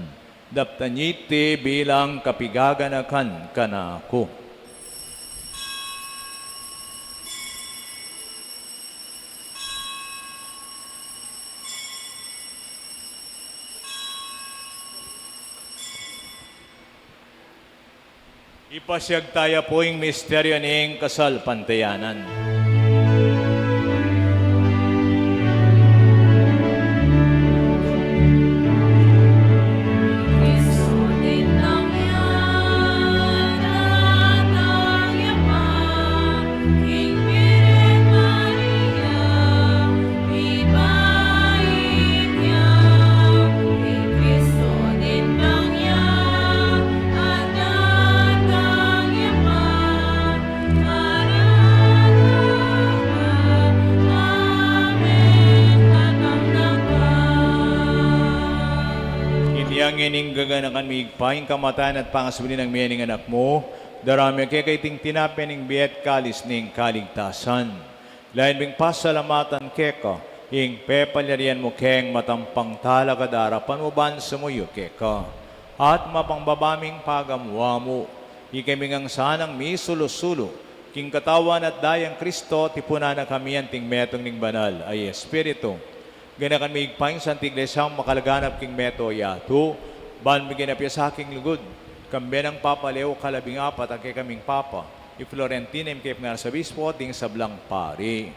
Daptan ye iti bilang kapaganakan kanaku. Ipasiag taya pu ing misteryu ning kasalpantayanan. Ngening gaganakan mi Ibpa, ing kamatayan at pangasubli nang mie ning Anak mu, daraun mi keka iting tinape ning bie at kalis ning kaligtasan. Lalu ming pasalamatan keka ing pepalyarian mu keng matampang talakad arapan mu ban sumuyu keka. At mapangbaba ming pagamuan mu, ikami ngan sanang misulu-sulu king katawan at dayang Kristo, tipunan na kami anting metung ning Banal a Espiritu. Ganakan mi Ibpa ing Santa Iglesia mung makalaganap king mabilug a yatu, ban migyan na pia sa king lugud, kambe nang Papa Leo kalabing apat, a kekaming Papa, i Florentino, ing kepngar sa bispo, ding sablang pari.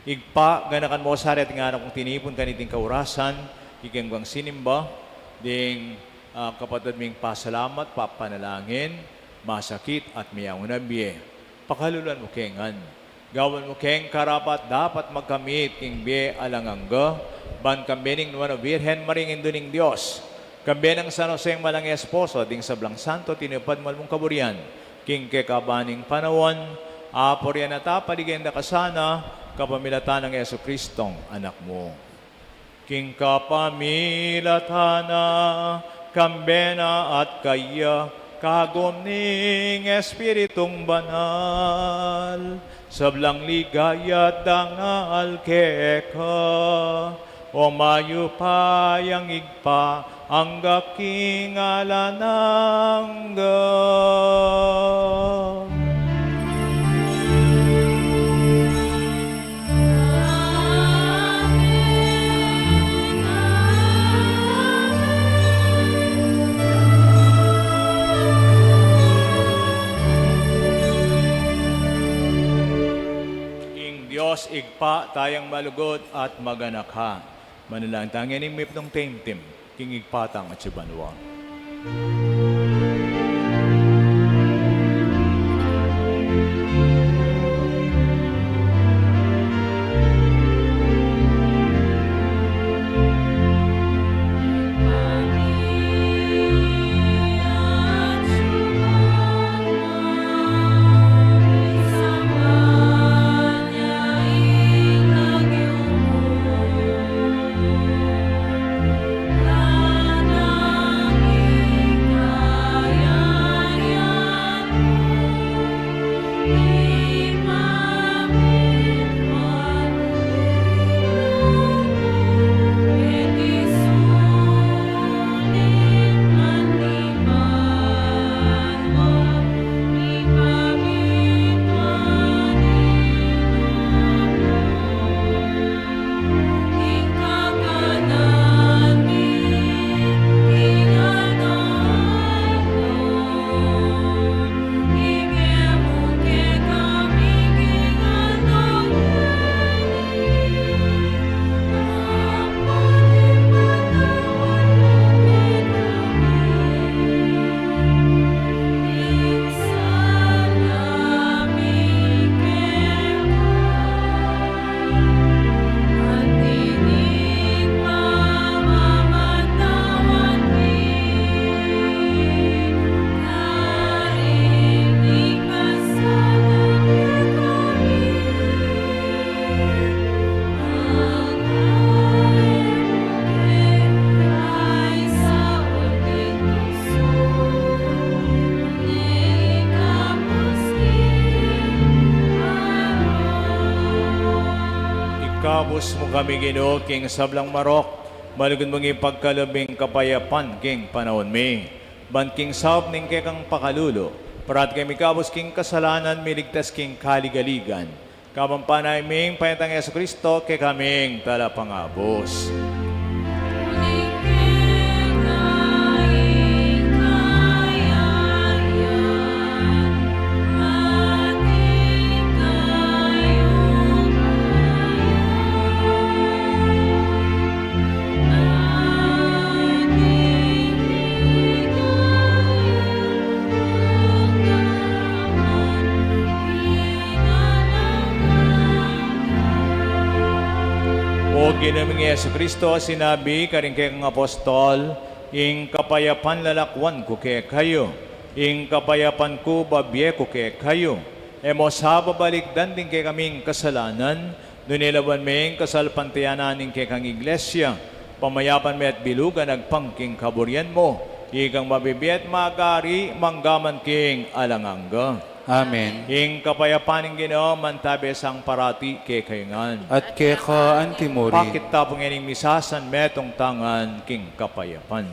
Ibpa, ganakan mu sa reting anak mung tinipun kaniting kaurasan, ikeng bang sinimba, ding, ah, kapatad ming pasalamat, papanalangin, masakit at miyauna bie. Pakaluluan mu ke ngan. Gawan mu keng karapat-dapat magkamit king bie alang angga, ban kambe ning Nuan a Virgen Maria, Indu ning Dios, kambe nang San Jose, ing malang esposo, ding sablang santo, tinupad mu mung kaburian king kekaban ning panaun, apurian at apaligayan da ka sana, kapamilatan nang Jesucristong Anak mu. King kapamilatan na, kambe na at kaya, kagum ning Espiritung Banal, sablang ligaya at dangal keka, o mayupayang Ibpa, angga king alang angga. Ing Dios Ibpa tayang malugud at maganaka. Manalangin tamu ngening mipnung timtim king Ibpa tang atsu banua. Ikabus mu kami, Ginu, king sablang marok, malugud mung ipagkalub ing kapayapan king panaun mi. Ban king saup ning kekang pakalulu, parati kami ikabus king kasalanan, miligtas king kaligaligan. Kabang panayam ming Panyatang Jesucristo, kekaming talapangabus. O Ginu ming Jesucristo, sinabi karing kekang apostol, "Ing kapayapan lalakwan ku kekayu, ing kapayapan ku babie ku kekayu." E mu sa babalikdan ding kekaming kasalanan, nune lawan me ing kasalpantayanan ning kekang Iglesia, pamayapan me at bilugan agpang king kaburian mu, Ikang mabibie at magari, mangga man king alang angga. Amen. Ing kapayapan ning Ginu, mantabe sa parati kekayu ngan. At keka antimurin. Pakit tapu ngeni ing misa san metung tangan king kapayapan.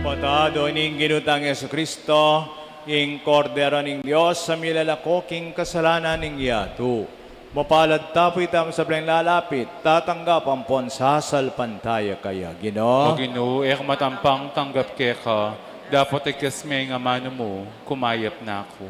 Kapatad, o ning Ginu tang Jesucristo, ing Kordero ning Dios a milalako king kasalanan ning yatu. Mapalad tamu pu ita, sablang lalapit, tatanggap ampon sasalpantaya kaya. Ginu. O Ginu, e ku matampang tanggap keka, dapot ikes me ing amanu mu, kumayap na ku.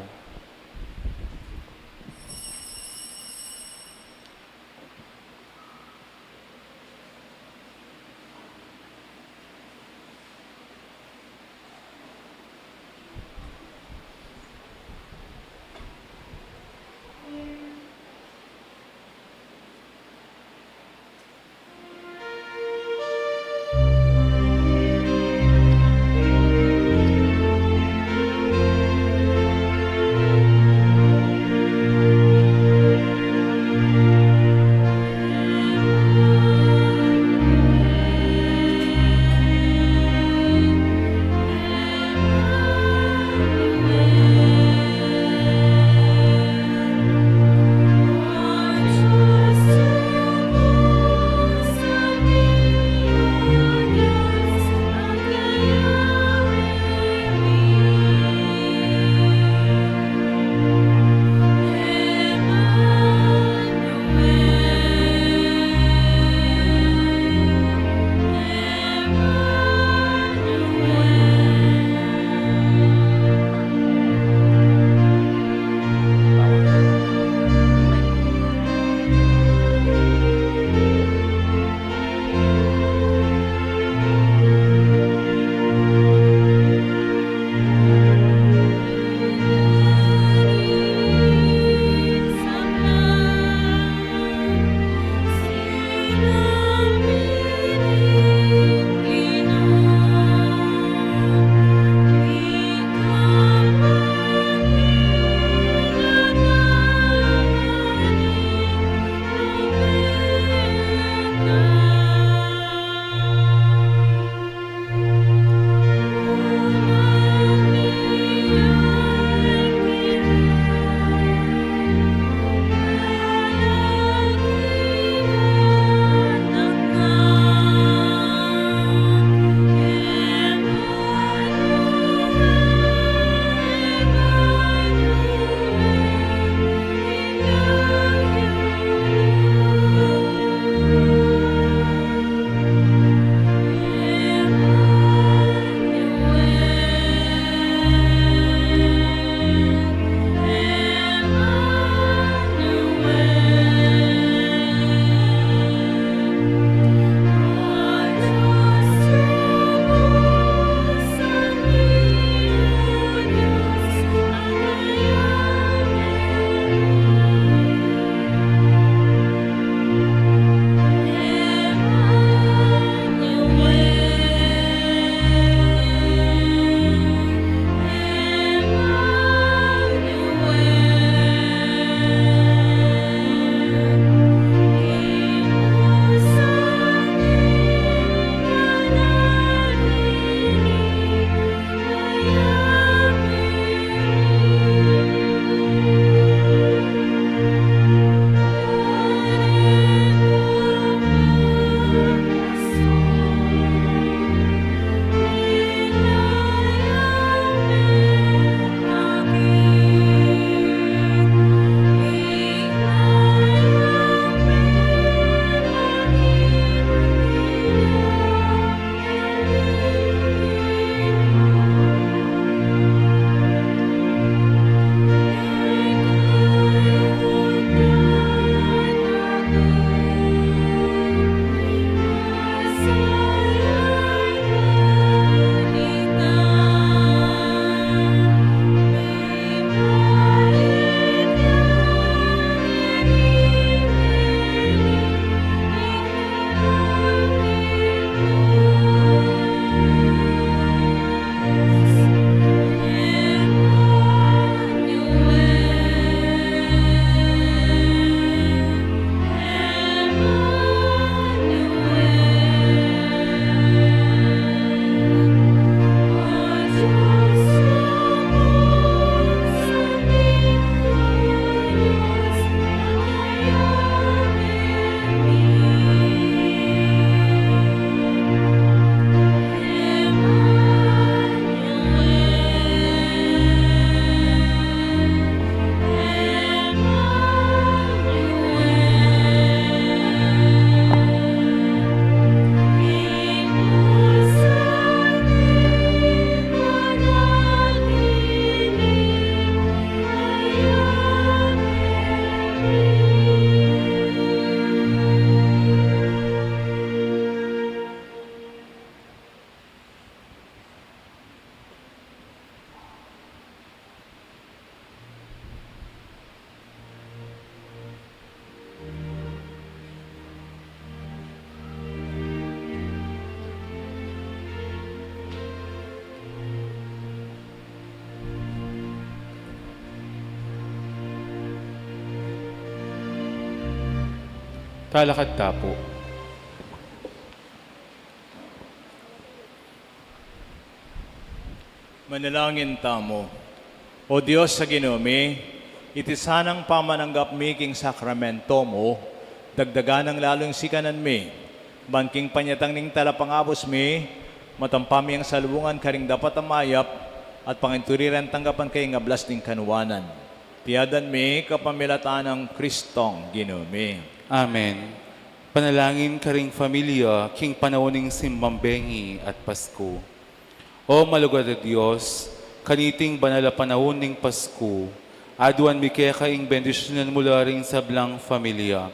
Talakad ta pu. Manalangin tamu. O Dios a Ginu mi, iti sanang pamananggap mi king sakramento mu, dagdagan nang lalu ing sikanan mi, ban king panyatang ning talapangabus mi, matampa mi ing salubungan karing dapat a mayap, at panginturi rang tanggapan kaya ing ablas ning kanuanan. Iti aduan mi kapamilatan nang Kristong Ginu mi. Amen. Panalangin karing familia king panaun ning simbang bengi at Pasku. O malugud a Dios, kaniting banal a panaun ning Pasku, aduan mi keka ing bendisyunan mu la ring sablang familia.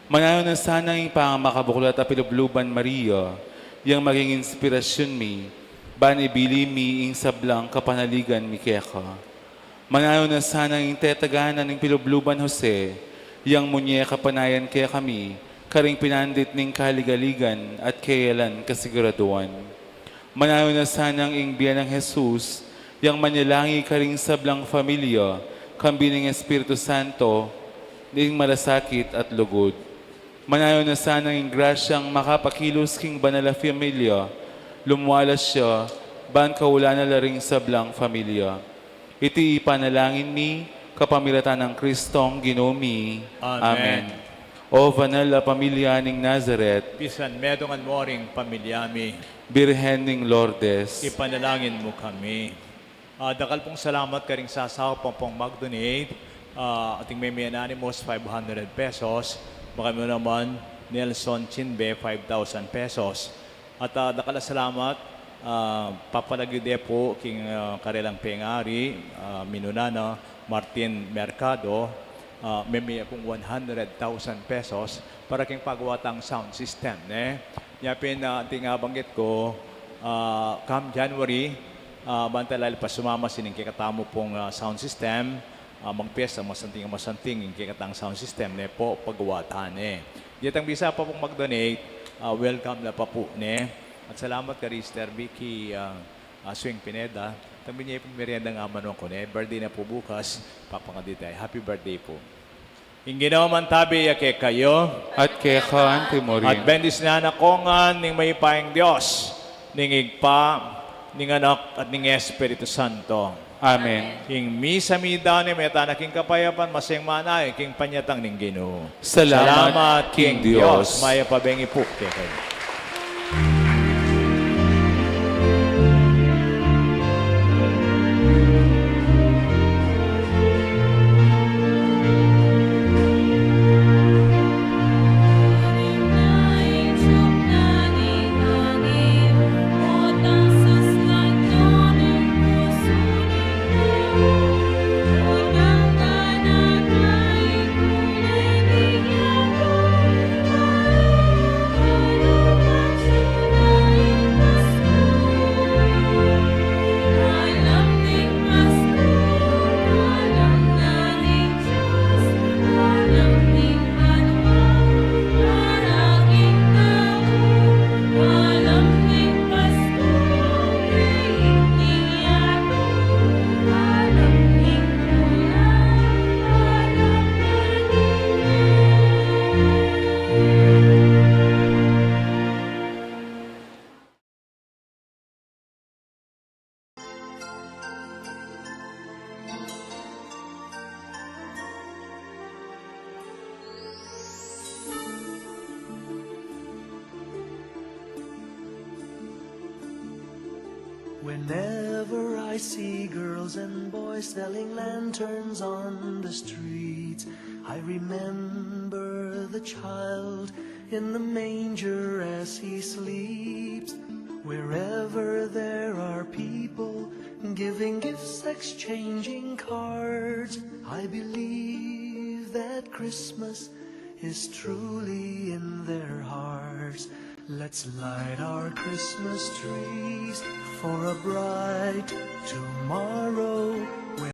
Mananu na sana ing pangamakabuklat a Pilubluban Maria, yang maging inspirasyun mi, ban ibili mi ing sablang kapanaligan mi keka. Mananu na sana ing tetaganan ning Pilubluban Jose, yang munye kapanayan kekami, karing pinandit ning kaligaligan at kayalan kasiguraduan. Mananu na sana ing bie nang Jesus, yang manyalangi karing sablang familia, kambe ning Espiritu Santo, ning malasakit at lugud. Mananu na sana ing grasyang makapakilus king banal a familia, lumwalas ya, ban kaulan na la ring sablang familia. Iti ipanalangin mi, kapamilatan nang Kristong Ginu mi. Amen. Amen. O banal a pamilya ning Nazaret, pisanmetungan mu ring pamilya mi. Birhen ning Lourdes, ipanalangin mu kami. Ah, dakal pung salamat karing sasaup pung mag-donate. Ah, ating meme anonymous, five hundred pesos. Makanyan mu naman, Nelson Chinbe, five thousand pesos. At, ah, dakal a salamat, ah, papalagyu de pu king, ah, karelang pengari, ah, minuna na Martin Mercado, ah, meme pung one hundred thousand pesos para king pagawad tang sound system, ne? Nya pin, ah, anting banggit ku, ah, come January, ah, banta lali pa sumama sining kekatamu pung, ah, sound system, ah, magpiesta masanting, masanting ing kekatang sound system, ne pu, pagawad ta ne. Detang bisa pa pung mag-donate, ah, welcome la pa pu, ne. At salamat kari Sister Vicky, ah, ah, Swing Pineda. Tabi niya ipung merienda nga manuan ku, ne. Birthday na pu bukas, papangadi tamu. Happy birthday pu. Ing Ginu mantabi ya kekayu. At keka antimurin. At bendisyunan na kayu ngan ning mayupayang Dios, ning Ibpa, ning Anak, at ning Espiritu Santo. Amen. Ing misa mi dane, meta na king kapayapan, masigla na king panyatang ning Ginu. Salamat king Dios. Mayap a bengi pu kekayu. Whenever I see girls and boys selling lanterns on the streets, I remember the child in the manger as he sleeps. Wherever there are people giving gifts, exchanging cards, I believe that Christmas is truly in their hearts. Let's light our Christmas trees for a bright tomorrow.